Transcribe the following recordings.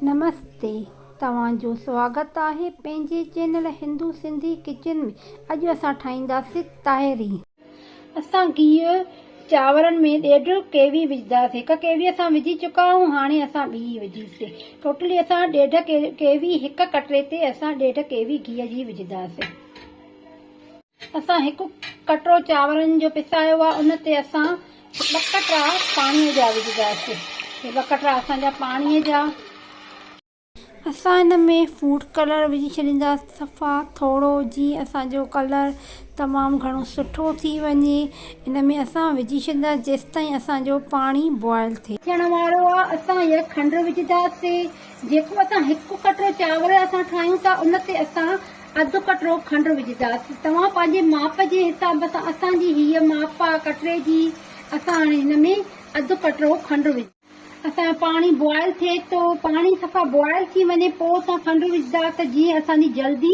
نمستي توهان جو سواگت آهي پنهنجي چينل هندو سنڌي ڪچن ۾ اڄ اسان ٺاهينداسين تاهري. اسان گيهه چانورن ۾ ڏيڍ ڪيوي وجهداسين هڪ ڪيوي اسان وجهي چڪا آهيون هاڻي اسان ٻي وجهيسين ٽوٽلي اسان ڏيڍ ڪيوي هڪ ڪٽري تي اسان ڏيڍ ڪيوي گيهه جي وجهداسين. اسان هڪ ڪٽرو چانورن جو پسايو آ ان تي اسان ٻه ڪٽرا پاڻي جا وجهنداسين. هي ٻه ڪٽرا اسان جا پاڻي جا. اسان ان ۾ فوڊ ڪلر وجهي ڇڏينداسين صفا ٿورو جيئن اسان جو ڪلر تمام گهڻو سٺو ٿي وڃي. ان ۾ اسان وجهي ڇڏينداسين جيستائين اسان جو پاڻي بوائل ٿئي. ٿيڻ وارو آ اسان هي کنڊ وجهنداسين. جيڪو اسان هڪ ڪٽرو چانور اسان ٺاهيون ٿا ان تي اسان اڌ ڪٽرو کنڊ وجهنداسين. توهان پنهنجي ماپ جي حساب سان اسان جي هيء ماپ آ ڪٽري جي اسان هاڻي هن ۾ اڌ ڪٽرو کنڊ وجهه. اسان جو پاڻي بوائل ٿئي ٿو پاڻي صفا بوائل ٿي وڃي پوء اسان کنڊ وجهندا ته جيئن اسان جي جلدي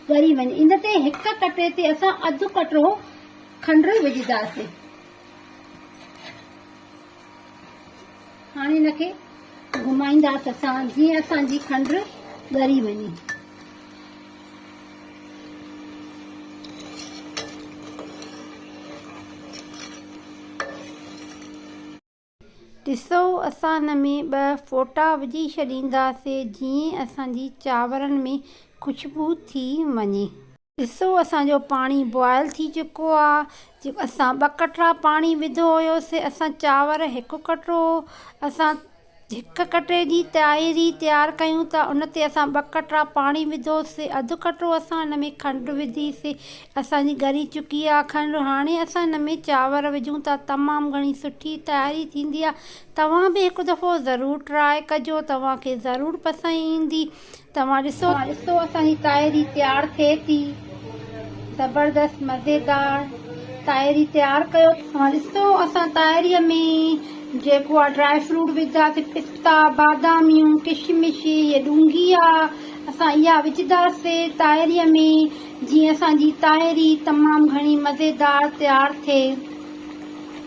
ڳري وڃي. ان تي هڪ ڪٽري تي اسان اڌ ڪٽرو کنڊ وجهنداسين. هاڻي هن کي گهمائينداسين اسان جيئن اسان جي کنڊ ڳري وڃي. ڏسو اسان هن ۾ ٻه ڦوٽا وجهي ڇڏينداسين جيئن اسان جي چانورن ۾ خوشبو ٿي وڃي. ڏسو اسان جو پاڻي بوائل ٿي چڪو آ اسان ٻه ڪٽرا پاڻي وڌو هيوسي اسان چانور هڪ ڪٽرو اسان هڪ ڪٽري جي تاهري تيار ڪيون ٿا ان تي اسان ٻه ڪٽرا پاڻي وڌوسي اڌ ڪٽرو اسان ان ۾ کنڊ وڌيسي اسان جي ڳري چڪي آ کنڊ هاڻي اسان ان ۾ چانور وجهون ٿا تمام گهڻي سٺي تياري ٿيندي آ توهان به هڪ دفعو ضرور ٽرائي ڪجو توهان کي ضرور پسند ايندي توهان ڏسو. ڏسو اسان جي تاهري تيار ٿئي ٿي. زبردست مزيدار تاهري تيار ڪيو. توهان ڏسو اسان تاهري ۾ جيڪو آ ڊرائي فروٽ وڌاسي پستا باداميون ڪشمش هي ڏونگهي آ اسان اها وجهداسي تاهري ۾ جيئن اسان جي تاهري تمام گهڻي مزيدار تيار ٿئي.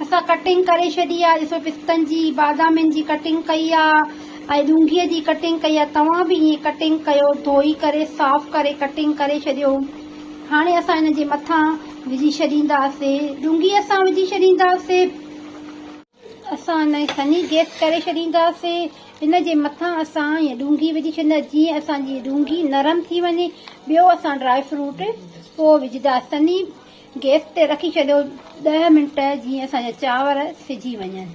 اسان ڪٽنگ ڪري ڇڏي آ ڏسو پستن جي بادامين جي ڪٽنگ ڪئي آ ۽ ڏونگهي جي ڪٽنگ ڪئي آ توهان به ائين ڪٽنگ ڪيو ڌوئي ڪري صاف ڪري ڪٽنگ ڪري ڇڏيو هاڻي اسان ان جي مٿان وجهي ڇڏينداسي ڏونگهي اسان وجهي ڇڏينداسي اسان ان سنهي گيس ڪري ڇڏينداسي ان جي مٿان اسان ائين ڏونگهي وجهي ڇڏيندا جيئن اسان جي ڏونگهي نرم ٿي وڃي ٻيو اسان ڊرائي فروٽ پوء وجهدا سنهي گيس تي رکي ڇڏيو ڏهه منٽ جيئن اسان جا چانور سجهي وڃن.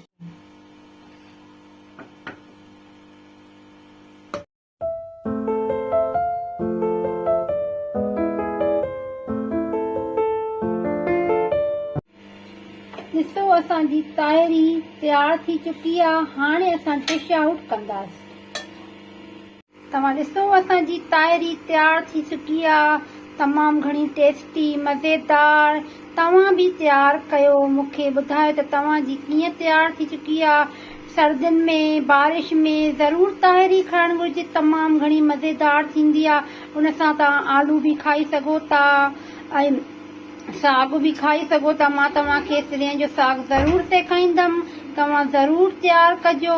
ڏسو اسان جي تاهري تيار ٿي چڪي آ هاڻي اسان ڊش آئوٽ ڪنداسين. توهان ڏسو اسان جي تاهري تيار ٿي چڪي آ تمام گهڻي ٽيسٽي مزيدار توهان به تيار ڪيو مون کي ٻڌايو ته توهان جي ڪيئن تيار ٿي چڪي آ سردين ۾ بارش ۾ ضرور تاهري کائڻ گهرجي تمام گهڻي مزيدار ٿيندي آ ان سان توهان آلو به کائي سگهو ٿا ۽ ساڳ به کائي سگهو ٿا مان توهان کي سرينهن جو ساڳ ضرور سيکاريندم توهان ضرور تيار ڪجو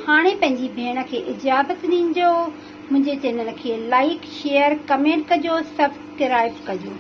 هاڻي پنهنجي ڀيڻ کي اجازت ڏينجو منهنجي چينل کي لائيڪ شيئر ڪمينٽ ڪجو سبسڪرائيب ڪجو.